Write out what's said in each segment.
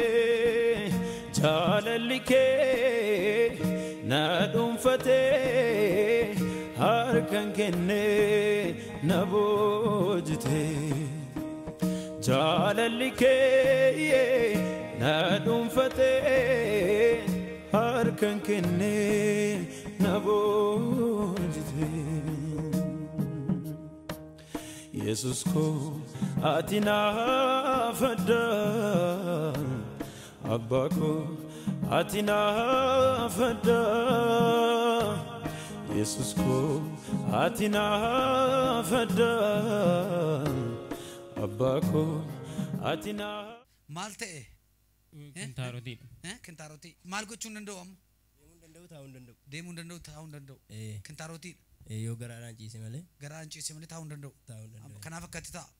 Filadhee jaalalli kee na dhuunfatee harkaan kennee na boojitee. Jaalalli kee na dhuunfatee harkaan kennee na boojitee. Yesus koo ati naaf adda, Abbaa koo ati naaf adda. Yesus koo ati naaf adda, Abbaa koo ati naaf. Maal ta'e? Kintaarotiidha. Kintaarotii. Maal gochuu hin danda'u amma? Deemuu hin danda'u, taa'uu hin danda'u. Deemuu hin danda'u, taa'uu hin danda'u. Kintaarotiidha. Yoo garaadhaan ciise malee. Garaadhaan ciise malee taa'uu hin danda'u. Taa'uu hin danda'u. Kanaaf akkatti taa'a.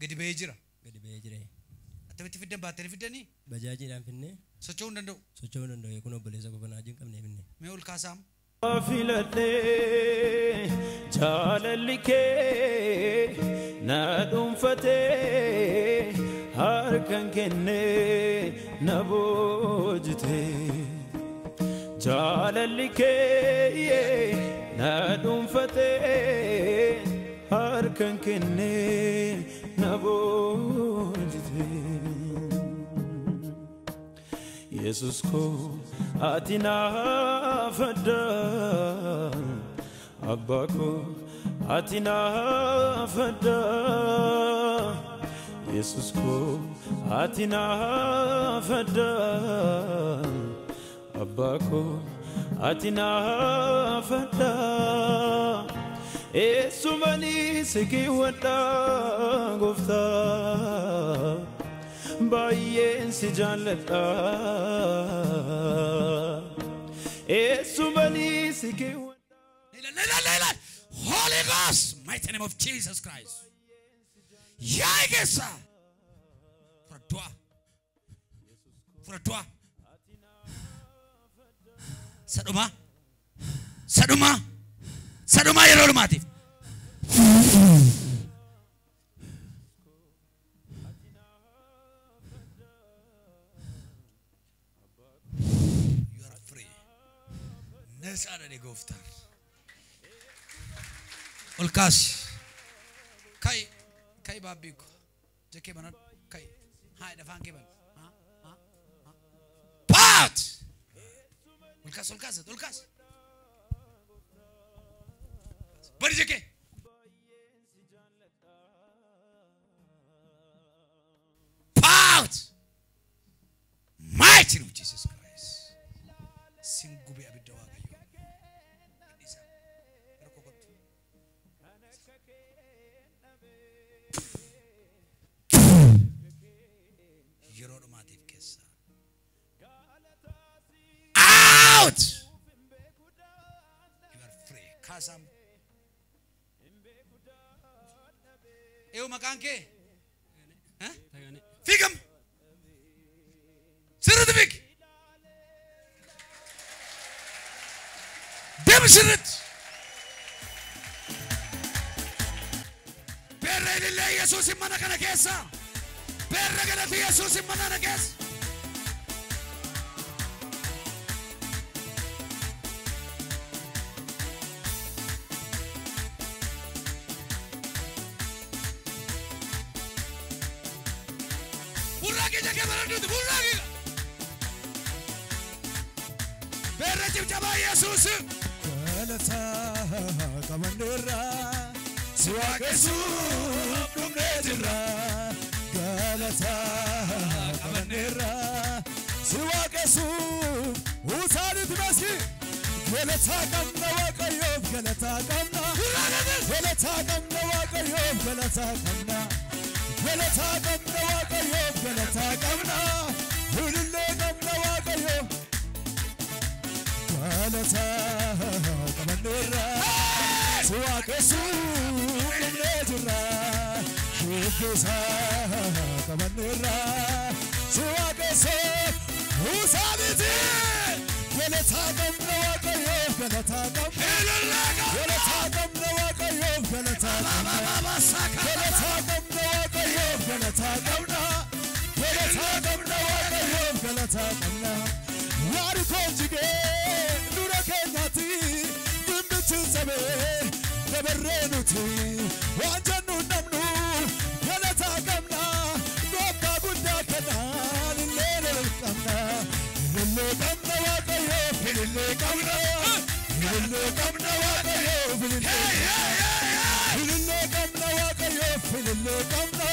Gadi ba'ee jira. Gadi ba'ee jira. Attamitti fiddan baattanii fiddanii? Bajaajiidhaan finnee. Socho'uu hin danda'u. Socho'uu hin danda'u. Kun obboleessa koo kanaa wajjin qabnee finne. Mee ol kaasaam. Filadhee jaalalli kee na dhuunfatee harkaan kennee na boojitee. Jaalalli kee na dhuunfatee harkaan kennee na boojitee. Yesus koo ati naaf adda, Abbaa koo ati naaf adda. Yesus koo ati naaf adda, Abbaa koo ati naaf adda. Eessumanii si kiwwadha gooftaa, baay'een si jaalladha. Eessumanii si kiwwadha. Holy Ghost, mighty name of Jesus Christ. Yaa'ii keessa. Fudhadhaa. Fudhadhaa. Sadhumaa. Sadhumaa. Sadhumaa yeroo dhumaatiif. You are free. Nesaadha gooftaan. Ol kaasi. Ka'i. Ka'i baabbii ko. Jakee banadhu. Ka'i. Haa afaan kee bana. Haa haa haa. Paat! Ol kaasi, ol kaasi, ol kaasi. Bari jakee. Paat! Mighty name of Jesus Christ. Sin gubee abidda Waaqayyoo. Gadhiisaa. Gara koo kottu. Yeroo dhumaatiif keessa. Out! You are free. Kaasaam. Eewu maqaan kee? Fiigam. Sirriitti fiigi. Deemi sirriitti. Beerra ilillee Yesuus mana kana keessa. Beerra galata Yesuus mana kana keessa. Burraaqii jakee baradhuuti burraaqii. Beerra cibcabaa Yesuus. Galata qabanneerra si waaqessuuf dhumnee jirra. Galata qabanneerra si waaqessuuf usaanitti maski. Galata qabna Waaqayyoof, galata qabna. Galata qabna Waaqayyoof, galata qabna. Galata qabna Waaqayyoof, galata qabna. Hulillee qabna Waaqayyoof. Galata qabanneerra si waaqessuuf dhumnee jirra. Shubbisa qabanneerra si waaqessuuf usaanitti. Galata qabna Waaqayyoof, galata qabna. Galata qabna Waaqayyoof, galata qabna. Galata qabna Waaqayyoof, galata qabna. Galataa qabna Waaqayyoof galataa qabna. Yaarikoon jigee dura keenyaatti gimbichi sabee dabarree nuti waan jennu namnu galataa qabna. Gooftaa guddaa kanaan illee qabna. Illee qabna Waaqayyoof illee qabna. Illee qabna Waaqayyoof illee. Illee qabna Waaqayyoof illee qabna.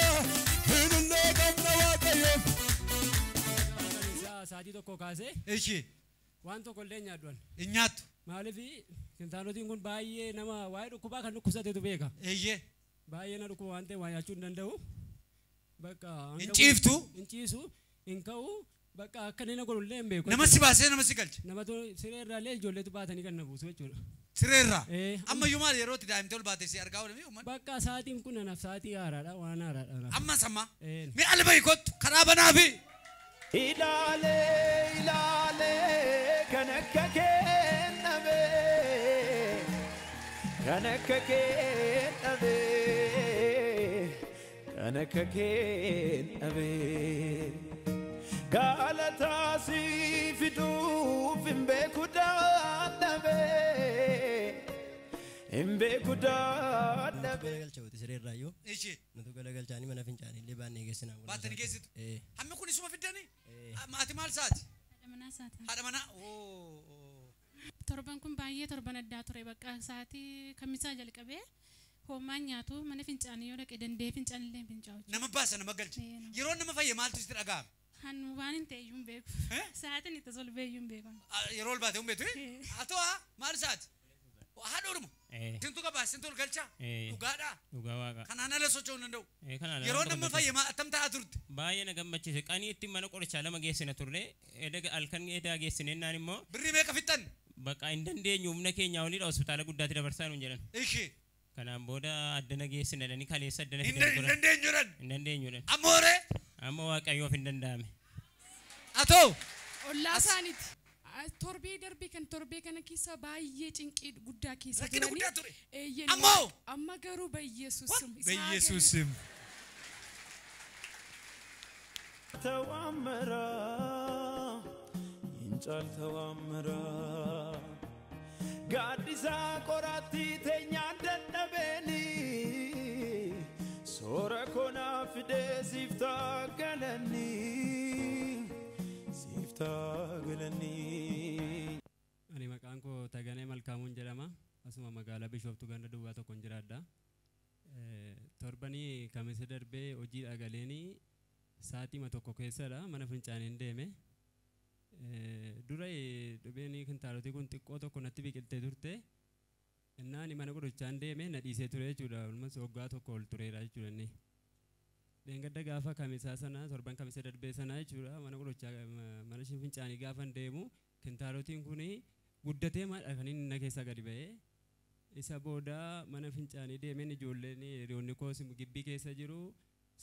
Illee qabna Waaqayyoof. Sa'aatii tokko kaasee Ishi. waan tokko illee nyaadduan. Hin nyaattu. Maaliif kintaalotiin kun baay'ee nama waa'ee dhukkubaa kan dhukkubsatetu beeka. Eeyyee. Baay'ee na dhukkuba waan ta'eef waa nyaachuu hin danda'u. Bakka Hin ciiftu. Hin ciisu, hin ka'u, bakka akka inni na godhu illee hin beeku. Nama si baasee nama si galche. Namatu siree irraa illee ijoolleetu baatanii kan na buusu jechuudha. Sireerraa. Ammayyuu maal yeroo itti daa'imti ol baate si argaa oolanii uummanni. Bakka sa'aatiin kun anaaf sa'aatii haaraadha waan haaraadha. anaaf. Ammas amma. Mee albayi kottu karaa banaafi. Ilaalee ilaalee kan akka kenname kan akka kenname kan akka kenname galataa si fiduuf hin beeku dadhabe hin beeku dadhabe. Galcha sireerraa yoo. Ishi. Nutu galagalchaanii mana fincaanii illee baannee geessinaa. Baatanii geessitu. Hammi kun isuma fiddanii? Ati maal saati? Haadha manaa saata. Haadha manaa. Oo. Torban kun baay'ee torban addaa ture bakka sa'aatii kamisaa jalqabee homaan nyaatu mana fincaanii yoo dhaqe danda'ee fincaan illee hin fincaa'u. Nama baasa nama galcha. Yeroo nama fayye maaltu sitti dhaga'ame? Hannu waan hin ta'e iyyuu hin beeku. Sa'aatiin itti ol ba'e iyyuu hin beeku. Yeroo ol baate hin beektu? Haa ta'u maal saati? Haadha orma. Sintu qabaa sintu ol galcha. Dhugaadhaa. Dhugaa waaqa. Kanaan ala socho'uu hin danda'u. Kanaan ala Yeroo nama nama fayye attam ta'aa turte? Baay'ee na gammachiise. Qanii itti mana qorichaa lama geessina turre. Edaa halkan edaa geessinennaan immoo. Birrii meeqa fixxan? Bakka hin dandeenyu humna keenyaa oliidha hospitaala guddaatti dabarsaa nuun jedhan. Ishi. Kanaan booda addana geessina jedhanii kaleessa addana Hin fidan turan. dandeenyu jedhan. Hin dandeenyu jedhan. Amma horee? Amma Waaqayyoof hin danda'ame. Atoo. Ollaa isaaniiti. Torbee darbee kan torbee kana keessa baay'ee cinqii guddaa keessa Rakkina turanii. guddaa ture. Eeyyeen Ammoo? Amma garuu በኢየሱስ ስም በኢየሱስ ስም. ተዋመራ ይንጫል ተዋመራ ጋዲሳ ቆራቲ ተኛ ደደበኒ ሶረ ኮና ፍዴ ሲፍታ ገለኒ ሲፍታ ገለኒ Ani maqaan koo Taganee Malkaamuun jedhama. Asuma magaalaa Bishooftuu ganda duwwaa tokkoon jiraadha. Torbanii kamisa darbee hojii dhagaleenii sa'aatii tokko keessadha mana fincaaniin deeme. Dura dhibeen kintaalotii kun xiqqoo tokko natti biqiltee turte. Innaan mana qorichaan deeme na dhiisee ture jechuudha. Olmas waggaa tokko ol tureera jechuudha inni. Dheengadda gaafa kamisaa sana torban kamisa darbee sana jechuudha mana qorichaa mana fincaanii gaafa deemu kintaalotiin kun guddatee kan inni na keessaa gadi ba'ee. Isa booda mana fincaanii deemeen ijoolleen hiriyoonni koos gibbii keessa jiru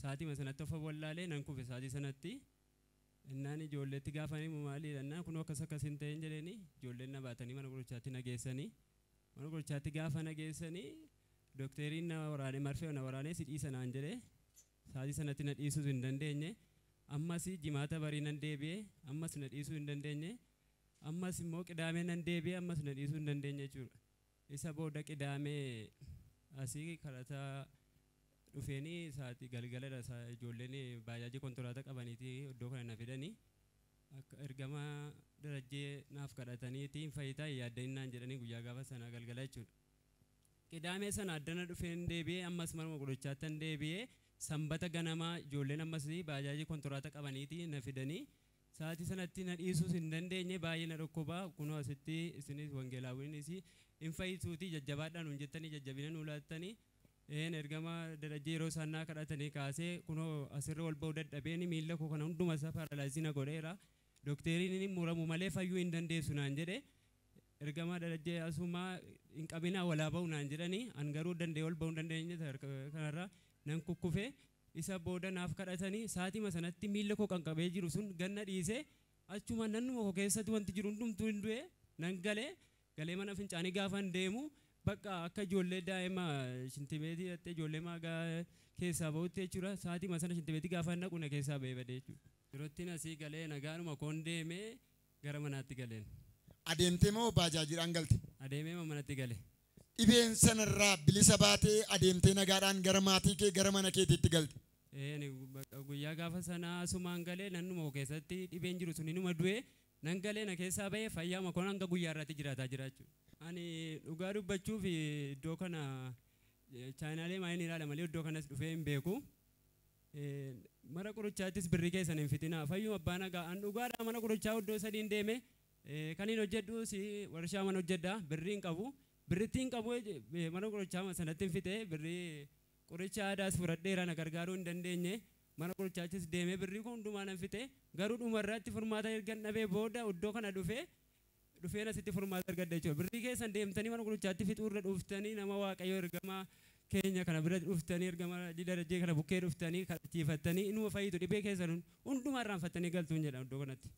sa'aatii sanatti of wallaalee nan kufe sa'aatii sanatti. Innaan ijoolleetti gaafa himu maali jennaan kun akkas akkas hin ta'in jedheeni ijoolleen na baatanii mana qorichaatti na geessanii. Mana qorichaatti gaafa na geessanii dookteriin na waraanee marfee na waraanee si dhiisa naan jedhee sa'aatii sanatti na dhiisuu hin dandeenye. Ammas jimaata barii nan deebi'ee ammas na dhiisuu hin dandeenye. Ammas immoo qidaamee nan deebi'ee ammas na dhiisuu hin dandeenye jechuudha. Isa booda qidaamee asii karataa dhufeenii sa'aatii galgaladha ijoolleen baajaajii konkolaataa qabaniiti iddoo kana na fidanii akka ergama darajjee naaf kadhataniiti hin fayyitaa hin yaaddanii naan jedhanii guyyaa gaafa sana galgala jechuudha. Qidaamee sana addana dhufeen deebi'ee ammas manuma qorichaatti hin deebi'ee sanbata ganamaa ijoolleen ammas baajaajii konkolaataa qabaniiti na fidanii sa'aatii sanatti na dhiisuus hin dandeenye baay'ee na dhukkubaa kunoo asitti isinis wangeelaawwinis hin fayyisuuti jajjabaadhaan nuun jettanii jajjabina nuu laattanii een ergama darajjee yeroo isaan naa kadhatanii kaasee kunoo asirra ol ba'uu dadhabeen miilla koo kana hunduma isaa paaraalaayizii na godheera. Dookteriin inni muramu malee fayyuu hin dandeessu naan jedhe. Ergama darajjee asumaa hin qabinaa walaa ba'u naan jedhanii an garuu danda'ee ol ba'uu hin dandeenye kanarra nan kukkufe. Isa booda naaf kadhatanii sa'aatii sanatti miilla koo kan qabee jiru sun ganna dhiisee achuma nannuma koo keessatti wanti jiru hundumtuu hin du'e nan galee galee mana fincaanii gaafa hin deemu Bakka akka ijoollee daa'ima shintibeetii dhattee ijoollee maagaa keessaa bahutti jechuudha. Sa'aatii sana shintibeetii gaafa naqu na keessaa ba'ee badee jechuudha. Yerootti asii galee nagaanuma koon deemee gara manaatti galeen. Adeemtee moo baajaajiidhaan galte? Adeemee manatti gale. Dhibeen sanarraa bilisa baatee adeemtee nagaadhaan gara maatii kee gara mana keetiitti galte. Ani guyyaa gaafa sanaa asumaan galee nannuma koo keessatti dhibeen jiru sun inuma du'e nan galee na keessaa ba'ee fayyaa makoon hanga guyyaa irratti jiraataa jira jechuudha. Ani dhugaa dubbachuuf iddoo kana chaayinaalee maayini ilaala malee iddoo kanas dhufee hin beeku. Mana qorichaattis birrii keessan hin fixinaa. Fayyuma abbaa nagaa an dhugaadhaa mana qorichaa iddoo sadiin deeme kan hin hojjedhu si warshaa mana hojjedha birrii hin qabu. Birritti hin qabu mana qorichaa sanatti hin fixe birrii qoricha aadaas fudhadheera na gargaaruu hin dandeenye. Mana qorichaattis deemee birrii kun hundumaa nan fixe garuu dhumarratti furmaata erga dhabee booda iddoo kana dhufee dhufeen asitti furmaata argadha jechuudha. Birrii keessan deemtanii mana qorichaatti fixuurra dhuftanii nama Waaqayyoo ergamaa keenya kana bira dhuftanii ergama darajee kana bukkee dhuftanii kadhachiifattanii inuma fayyitu dhibee keessan hundumaa irraanfattanii galtuun jedha iddoo kanatti.